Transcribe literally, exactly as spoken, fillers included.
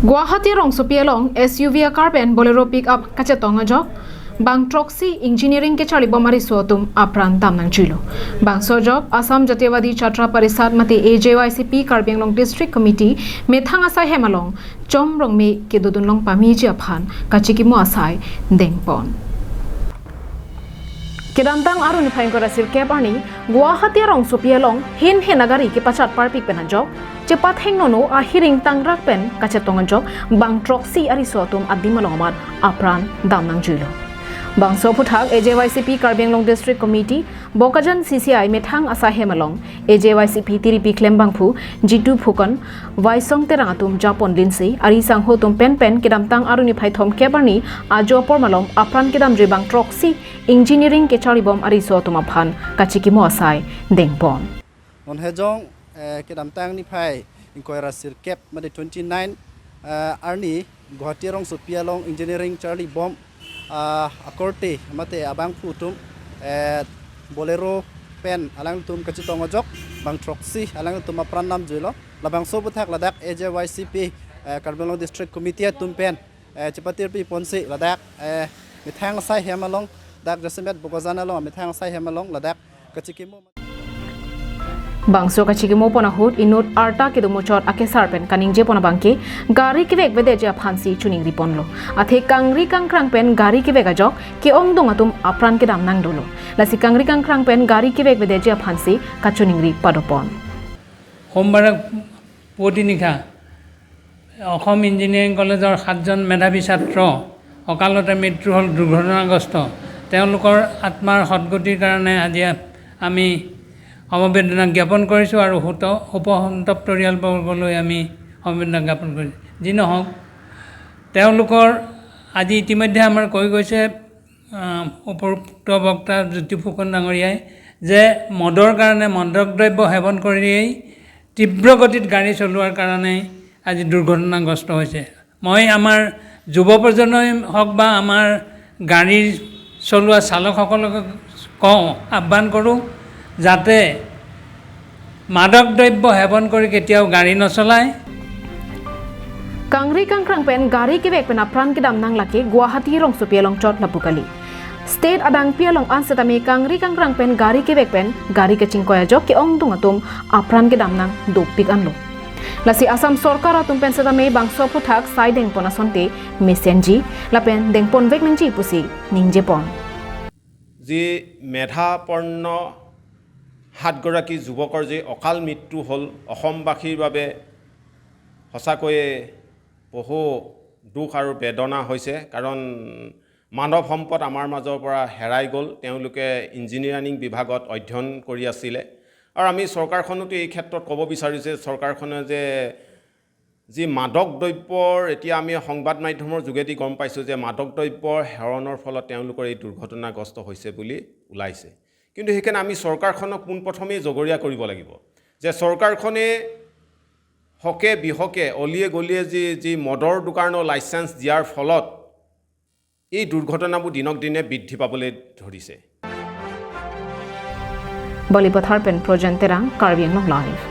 Guwahati rongsopi along S U V a-car pen Bolero pickup kachetong ajok bang throksi engineering kecharlibom ariso atum apran damnangjuilo. Bangso ajok Assam Jatyavadi Chhatra Parishad mate A J Y C P Karbi Anglong District Committee methang asai hem along chom rongme kedodun long pameji aphan kachikimo asai dengpon. Kedamtang Arni phai ingkoi ra sirkep arni Guwahati rongsopi along hin hin agari kepachat parpik pen ajok chepathengnono ahiring tangrak pen kachetong ajok bang throksi ariso atum adim along amat apran damnangjuilo. Bangso aphuthak A J Y C P Karbi Anglong District Committee Bokajan C C I methang asai hem along A J Y C P tiripi klembangphu Jitu Phukan, Waisong Terang atum japon linsi ari sangho atum penpen kedamtang Arni phai thomkep arni ajo apor malom apran kedamjui bang throksi engineering kecharlibom ariso atum aphan kachikimo asai dengpon. Non hejong, eh, kedamtang niphai ingkoi ra sirkep mate twenty nine, eh, arni Guwahati rongsopi along engineering charlibom, ah, akorte mate abangphu atum, eh, Bolero pen alangtum kachetong ajok bang throksi alangtum apran damjuilo. Labangso aphuthak ladak A J Y C P, eh, Karbi Anglong District Committee atum pen, eh, chepatirpi ponsi ladak, eh, methang asai hem along, dak jasemet Bokajan along methang asai hem along ladak kachikimo. Bangso kachikimo pon ahut inut arta kedo muchot akesar pen kaningjepon abangke gari kevekvedeji aphansi choningriponlo. Athe kangri kangkrang pen gari kevek ajok ke-ongdung atum apran kedamnang dolo. Lasi kangri kangkrang pen gari kevekvedeji aphansi kachoningri padopon. সোমবাৰে পুৱতি নিশা অসম ইঞ্জিনিয়াৰিং কলেজৰ সাতজন মেধাৱী ছাত্ৰ অকালতে মৃত্যু হ'ল, দুৰ্ঘটনাগ্ৰস্ত। তেওঁলোকৰ আত্মাৰ সদ্গতিৰ কাৰণে আজি আমি সমবেদনা জ্ঞাপন কৰিছোঁ আৰু শোত-, শোকসন্তপ্ত পৰিয়ালবৰ্গলৈ আমি সমবেদনা জ্ঞাপন কৰিছোঁ। যি নহওক, তেওঁলোকৰ আজি ইতিমধ্যে আমাৰ কৈ গৈছে, আহ, উপৰোক্ত বক্তা জ্যোতি ফুকন ডাঙৰীয়াই, যে মদৰ কাৰণে, মাদক দ্ৰব্য সেৱন কৰিয়েই তীব্ৰ গতিত গাড়ী চলোৱাৰ কাৰণে আজি দুৰ্ঘটনাগ্ৰস্ত হৈছে। মই আমাৰ যুৱ প্ৰজন্মই হওক বা আমাৰ গাড়ী চলোৱা চালকসকলক কওঁ, আহ্বান কৰোঁ, যাতে মাদক দ্ৰব্য সেৱন কৰি কেতিয়াও গাড়ী নচলায়। Kangri kangkrang pen gari kevek pen apran kedamnang lake Guwahati rongsopi along chot lapu kali. State adangpi along an setame kangri kangkrang pen gari kevek pen gari kachingkoi ajok ke-ongdung atum apran kedamnang dopik anlo. Lasi Assam sorkar atum pen setame bangso aphuthak sai dengpon asonte mesenji lapen dengponvek nangji pusi ningjepon. যি মেধাপন্ন সাতগৰাকী যুৱকৰ যি অকাল মৃত্যু হ'ল, অসমবাসীৰ বাবে সঁচাকৈয়ে বহু দুখ আৰু বেদনা হৈছে। কাৰণ মানৱ সম্পদ আমাৰ মাজৰ পৰা হেৰাই গ'ল। তেওঁলোকে ইঞ্জিনিয়াৰিং বিভাগত অধ্যয়ন কৰি আছিলে। আৰু আমি চৰকাৰখনতো এই ক্ষেত্ৰত ক'ব বিচাৰোঁ যে চৰকাৰখনে যে যি মাদক দ্ৰব্যৰ, এতিয়া আমি সংবাদ মাধ্যমৰ যোগেদি গম পাইছোঁ যে মাদক দ্ৰব্যৰ সেৱনৰ ফলত তেওঁলোকৰ এই দুৰ্ঘটনাগ্ৰস্ত হৈছে বুলি ওলাইছে। কিন্তু সেইকাৰণে আমি চৰকাৰখনক পোনপ্ৰথমেই জগৰীয়া কৰিব লাগিব যে চৰকাৰখনে হকে বিহকে, অলিয়ে গলিয়ে যি যি মদৰ দোকানৰ লাইচেন্স দিয়াৰ ফলত এই দুৰ্ঘটনাবোৰ দিনক দিনে বৃদ্ধি পাবলৈ ধৰিছে। Balipathar pen Projen Terang, Karbi Anglong Live.